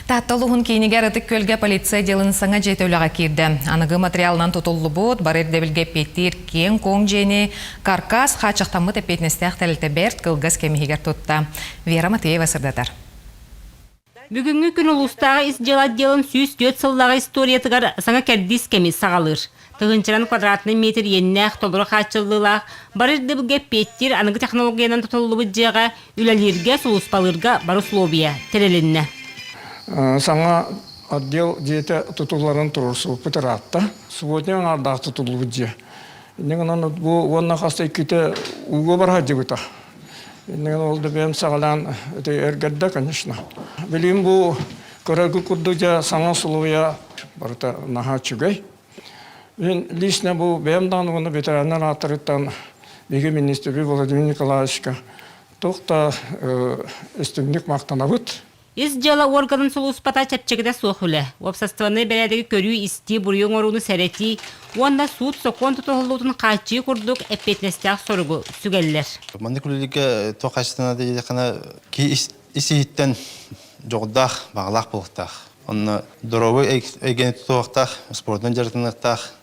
Таатта улууһун киинигэр Ытык Күөлгэ полиция отделын саҥа дьиэтэ үлэҕэ киирдэ. Аныгы материалынан тутуллубут, бары ирдэбилгэ эппиэттиир киэҥ-куоҥ дьиэни каркас хааччахтаммыт эппиэтинэстээх тэрилтэ бэрт кылгас кэм иһигэр тутта. Вера Матвеева сырдатар. Бүгүҥҥү күн улуустааҕы ис дьыала отделын 104 сыллааҕы историятыгар саҥа кэрдиис кэми саҕалыыр. Тыһыынчанан квадратнай метр иэннээх, толору хааччыллыылаах, бары ирдэбилгэ эппиэттиир аныгы технологиянан тутуллубут дьиэҕэ үлэлииргэ, сулууспалыырга бары условия тэрилиннэ. Саҥа отдел дьиэтэ тутулларын туруорсубуппут ыраатта. Субботник аҥаардаах тутуллубут дьиэ. Инньэ гынан бу уонна хас да иккитэ ууга бараһадьыбыта. Инньэ гынан ол да бэйэм саҕалаан ити эргэрдэ, конечно. Билигин бу көрөргү курдук дьэ саҥа условия барыта наһаа үчүгэй. Мин лично бу бэйэм даҕаны уонна ветераннар ааттарыттан биһиги министрбит Владимир Николаевичка туох да истиҥник махтанабыт. Ис дьыала органын сулууспата чэпчэкитэ суох үлэ, уопсастыбаннай бэрээдэги көрүү-истии, буруйу оҥорууну сэрэтии уонна суут-сокуон тутуһуллуутун хааччыйыы курдук эппиэтинэстээх соругу сүгэллэр. Маннык үлэлииргэ туох хаачыстыбана диэтэххинэ, киһи ис-иһиттэн дьоҕурдаах, баҕалаах буолуохтаах. Онно доруобуй эйгэни тутуохтаах, спордунан дьарыктаныахтаах,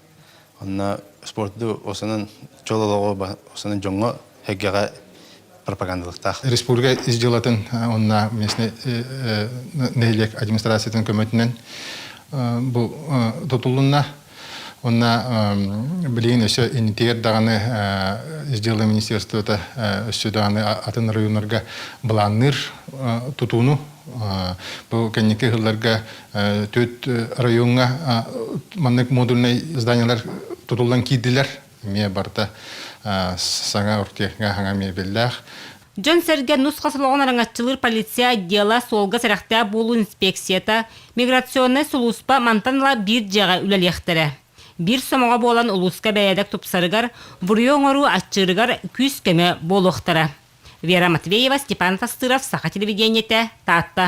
онно спорду осонон чол олоҕу осонон дьоҥҥо эйгэҕэ пропагандалыахтаах. Республика ис дьыалатын уонна местный нэһилиэк администрациятын көмөтүнэн бу тутулунна. Уонна билигин өссө иннитигэр даҕаны ис дьыала министерствота өссө даҕаны атын районнарга былаанныыр тутууну бу кэнники сылларга түөрт райоҥҥа маннык модульнай зданиялар тутуллан киирдилэр. Эмиэ барыта саҥа оргтехника саҥа мебеллээх. Дьон-сэргэ нус-хас олоҕун араҥаччылыыр полиция отдела, суолга сэрэхтээх буолуу инспекцията, миграционнай сулууспа мантан ыла биир дьиэҕэ үлэлиэхтэрэ. Биир сомоҕо буолан улууска бэрээдэк тупсарыгар, буруйу оҥоруу аччыырыгар күүс-көмө буолуохтара. Вера Матвеева, Степан Тастыров, Саха телевидениетэ, Таатта.